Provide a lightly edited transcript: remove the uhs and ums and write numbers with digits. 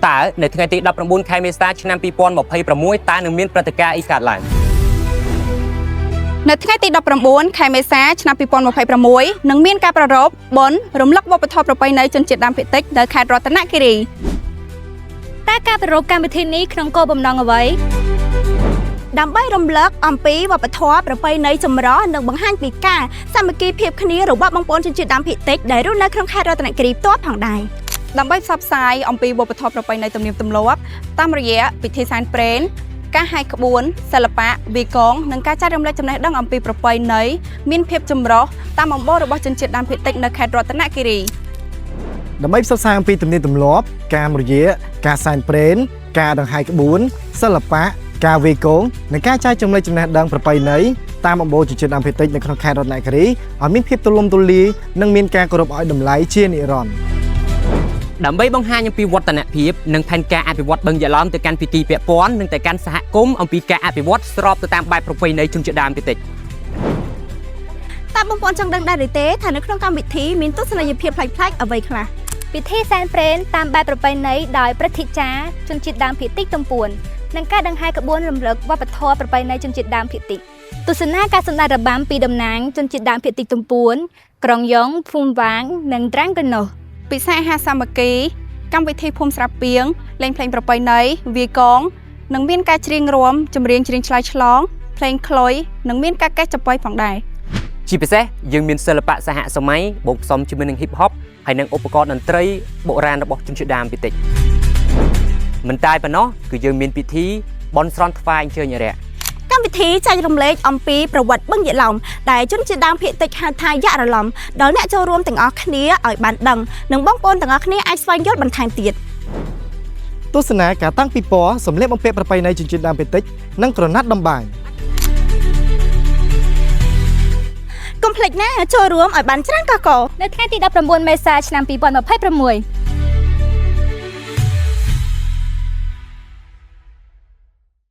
តើនៅថ្ងៃទី19ខែមេសាឆ្នាំ2026តើនឹងមានព្រឹត្តិការណ៍អីកើតឡើង នៅថ្ងៃទី19ខែមេសាឆ្នាំ2026នឹងមានការប្រារព្ធបុណ្យរំលឹកវប្បធម៌ប្រពៃណីជនជាតិដើមភាគតិចនៅខេត្តរតនគិរី តើការប្រារព្ធកម្មវិធីនេះក្នុងគោលបំណងអ្វី ដើម្បីរំលឹកអំពីវប្បធម៌ប្រពៃណីចម្រុះនិងបង្ហាញពីការសាមគ្គីភាពគ្នារបស់បងប្អូនជនជាតិដើមភាគតិចដែលរស់នៅក្នុងខេត្តរតនគិរីផ្ទាល់ផងដែរ ដើម្បីផ្សព្វផ្សាយអំពីវប្បធម៌ប្រពៃណីទំនៀមទម្លាប់តាមរយៈពិធីសែនព្រេនការហែកក្បួនសិល្បៈវាយកងនិងការចែករំលែកចំណេះដឹងអំពីប្រពៃណីមានភាពចម្រុះតាមអំបូររបស់ជនជាតិដើមភាគតិចនៅខេត្តរតនគិរី ដើម្បីផ្សព្វផ្សាយអំពីទំនៀមទម្លាប់ការមរយាការសែនព្រេនការដង្ហែក្បួនសិល្បៈការវាយគងនិងការចែកចំណេះចំណេះដឹងប្រពៃណីតាមអំបូរជនជាតិដើមភាគតិចនៅក្នុងខេត្តរតនគិរីឲ្យមានភាពទូលំទូលាយនិងមានការគោរពឲ្យតម្លៃជានិរន្តរ៍ ដើម្បីបង្ហាញអំពីវឌ្ឍនភាពនិងផែនការអភិវឌ្ឍបឹងយក្សឡោមទៅកាន់ពិធីពាក់ព័ន្ធនិងទៅកាន់សហគមន៍អំពីការអភិវឌ្ឍស្របទៅតាមបែបប្រពៃណីជនជាតិដើមភាគតិច តើបងប្អូនចង់ដឹងដែរឬទេថានៅក្នុងកម្មវិធីមានទស្សនីយភាពប្លែកៗអ្វីខ្លះ ពិធីសែនព្រេនតាមបែបប្រពៃណីដោយព្រឹទ្ធាចារ្យជនជាតិដើមភាគតិចទំពួននិងការដង្ហែក្បួនរំលឹកវប្បធម៌ប្រពៃណីជនជាតិដើមភាគតិចទស្សនាការសម្ដែងរបាំពីតំណាងជនជាតិដើមភាគតិចទំពួន ក្រុងយ៉ងភូមិវាង និងត្រាំងកណោះ ពិសាអាហារសាមគ្គីកម្មវិធីភូមិស្រាប់ពីងលេងភ្លេងប្រពៃណីវាយកងនិងមានការច្រៀងរាំចម្រៀងច្រៀងឆ្លើយឆ្លងភ្លេងខ្លុយនិងមានការកេះចប៉ីផងដែរ ជាពិសេសយើងមានសិល្បៈសហសម័យបូកផ្សំជាមួយនឹង Hip Hop ហើយនិងឧបករណ៍តន្ត្រីបុរាណរបស់ជនជាតិដើមភាគតិចមិនតែប៉ុណ្ណោះគឺយើងមានពិធីបន់ស្រន់ថ្វាយអញ្ជើញអរិយ កម្មវិធីចែករំលែកអំពីប្រវត្តិបឹងយក្សឡោមដែលជនជាតិដើមភាគតិចហៅថាយក្សរឡំដល់អ្នកចូលរួមទាំងអស់គ្នាឲ្យបានដឹងនិងបងប្អូនទាំងអស់គ្នាអាចស្វែងយល់បន្ថែមទៀត ទស្សនាការតាំងពិព័រណ៍សម្លៀកបំពាក់ប្រពៃណីជនជាតិដើមភាគតិចនិងក្រណាត់តម្បាញ កុំភ្លេចណាចូលរួមឲ្យបានច្រើនកកក នៅថ្ងៃទី19មេសាឆ្នាំ2026